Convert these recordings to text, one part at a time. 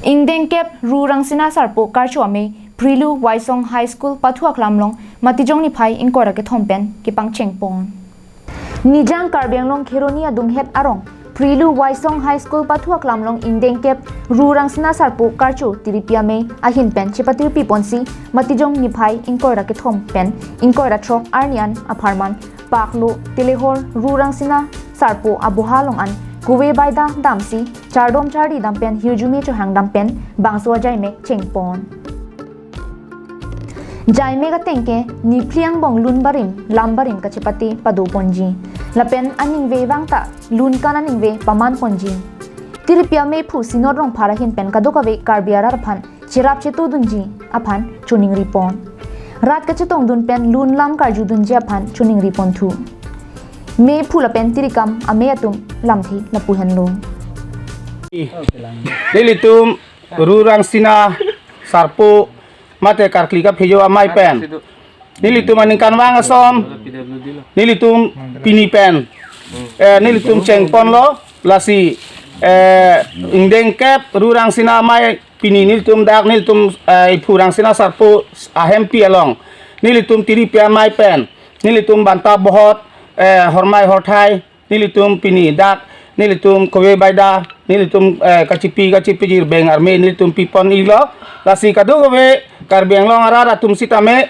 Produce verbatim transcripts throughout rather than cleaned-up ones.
Ingdeng kep Ru Rangsina Sarpo Karcho amei Prilu Waisong High School pathu aklam along Matijong niphai ingkoi ra kethom pen kepangcheng pon. Nijang Karbi Anglong Kheroni adunghet arong Prilu Waisong High School pathu aklam along ingdeng kep Ru Rangsina Sarpo Karcho tiripi amei ahin pen chepatirpi ponsi Matijong niphai ingkoi ra kethom pen ingkoi ra throk arni an apharman paklo telehor Ru Rangsina Sarpo aboha along an kove baida damsi chardom chardi dam pen hirjume chohang dam pen bangso ajaimek cheng pon. Jaimek ateng ke niphli angbong lun barim lam barim kachepate pado ponji. Lapen aningve vangta lun kan aningve paman ponji. Tiripi amei phu Sinot Rongphar ahin pen kadokave Karbi arat aphan cherap chetudunji aphan choningri pon. Rat kachetongdun pen lun lam karjudunji aphan choningri ponthu. Mei phu lapen tirikam amei atum lamthe lapu henlo. Nelitum Ru Rangsina Sarpo mate karkli kaphejo amei pen nelitum aningkanvang ason nelitum pini pen, eh, nelitum cheng ponlo. Lasi, eh, ingdeng kep Ru Rangsina amei pini nelitum dak nelitum, eh, iphu Rangsina Sarpo ahempi along nelitum tiripi amei pen nelitum banta bohot, eh, hormai horthai nelitum pini dak nelitum kove baida nelitum, eh, kachipi kachipi jirbeng arme nelitum pipon ilo. Lasi kadokave Karbi Anglong arat atum sitame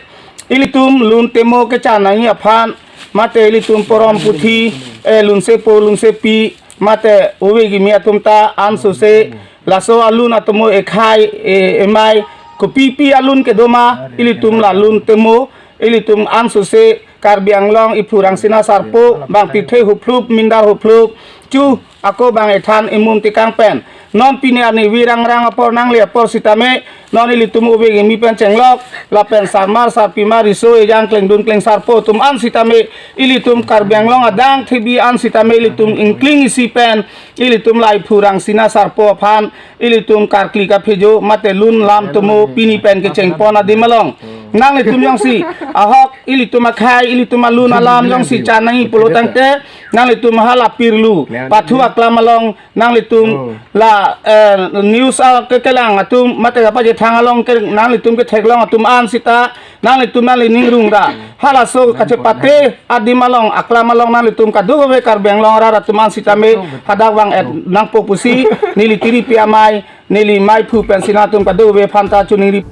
ilitum lun temo kechan nangji aphan mate ilitum porom puthi, eh, lunsepo lunsepi mate ove kimi atum ta ansose laso alun atomo ekhai, eh, emai kopipi alun kedo ma ilitum la lun temo ilitum ansose Karbi Anglong iphu Rangsina Sarpo bang pithe huplup mindar huplup chu ako bang ethan imun tikang pen non pini ani virang rang apor nangli apor sitame non ilitum ove kimi pen chenglok lapen sarmar sarpimar riso ejang klengdun klengsarpo atum an sitame ilitum Karbi Anglong adang thebi an sitame ilitum ingkling isi pen ilitum la iphu Rangsina Sarpo aphan ilitum karkli kaphejo mate lun lam tomo pini pen kecheng pon adim along nanglitum jongsi ahok ilitum akhai ilitum alun alam jongsi chan nangji pulo tangte nanglitum hala pirlu pathu aklam along nanglitum la, eh, news a kekelang atum mate kapajethang along ke nanglitum ketheklong atum an sita nanglitum nangli ningrung ra halaso kachepate adim along aklam along nanglitum kadokave Karbi Anglong arat atum an sitame hadak vang-et nangpo pusi neli tiripi amei neli meiphu pensi nangtum kadokave aphanta choningri.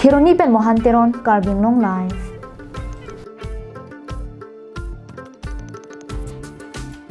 Kheroni pen Mohan Teron, Karbi Anglong Live.